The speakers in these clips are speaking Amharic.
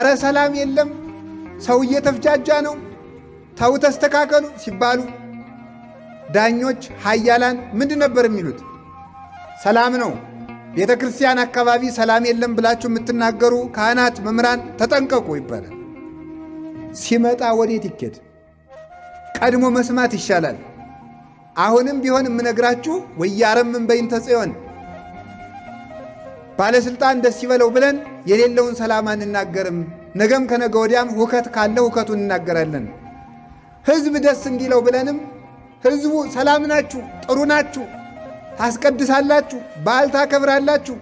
እረ ሰላም የለም፣ ሰው እየተፍጃጃ ነው፣ ተው ተስተካከሉ ሲባሉ ዳኞች፣ ሀያላን ምንድን ነበር የሚሉት? ሰላም ነው። ቤተ ክርስቲያን አካባቢ ሰላም የለም ብላችሁ የምትናገሩ ካህናት፣ መምህራን ተጠንቀቁ ይባላል። ሲመጣ ወዴት ይኬድ? ቀድሞ መስማት ይሻላል። አሁንም ቢሆን የምነግራችሁ ወያረምን በይንተ ጽዮን፣ ባለስልጣን ደስ ይበለው ብለን የሌለውን ሰላም አንናገርም። ነገም ከነገ ወዲያም ሁከት ካለ ሁከቱን እንናገራለን። ሕዝብ ደስ እንዲለው ብለንም ሕዝቡ ሰላም ናችሁ፣ ጥሩ ናችሁ፣ ታስቀድሳላችሁ፣ በዓል ታከብራላችሁ፣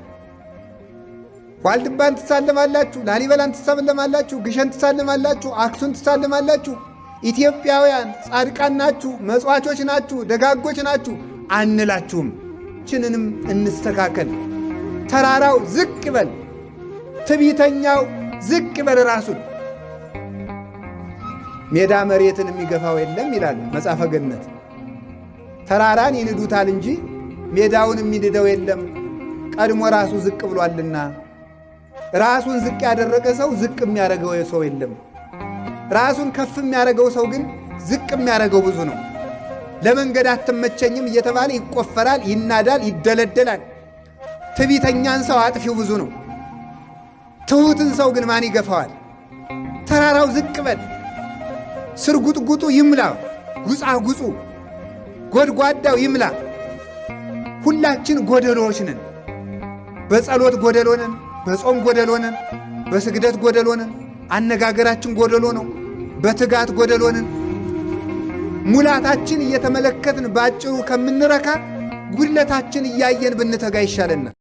ዋልድባን ትሳለማላችሁ፣ ላሊበላን ትሳለማላችሁ፣ ግሸን ትሳለማላችሁ፣ አክሱም ትሳለማላችሁ፣ ኢትዮጵያውያን ጻድቃን ናችሁ፣ መጽዋቾች ናችሁ፣ ደጋጎች ናችሁ አንላችሁም። ችንንም እንስተካከል። ተራራው ዝቅ ይበል፣ ትቢተኛው ዝቅ ይበል ራሱን። ሜዳ መሬትን የሚገፋው የለም ይላል መጽሐፈ ገነት። ተራራን ይንዱታል እንጂ ሜዳውን የሚንደው የለም፣ ቀድሞ ራሱ ዝቅ ብሏልና። ራሱን ዝቅ ያደረገ ሰው ዝቅ የሚያደርገው ሰው የለም። ራሱን ከፍ የሚያደርገው ሰው ግን ዝቅ የሚያደርገው ብዙ ነው። ለመንገድ አትመቸኝም እየተባለ ይቆፈራል፣ ይናዳል፣ ይደለደላል። ትቢተኛን ሰው አጥፊው ብዙ ነው። ትሑትን ሰው ግን ማን ይገፋዋል? ተራራው ዝቅ በል፣ ስርጉጥጉጡ ይምላ፣ ጉጻጉጹ ጎድጓዳው ይምላ። ሁላችን ጎደሎዎች ነን። በጸሎት ጎደሎ ነን፣ በጾም ጎደሎ ነን፣ በስግደት ጎደሎ ነን። አነጋገራችን ጎደሎ ነው። በትጋት ጎደሎ ነን። ሙላታችን እየተመለከትን ባጭሩ ከምንረካ ጉድለታችን እያየን ብንተጋ ይሻለናል።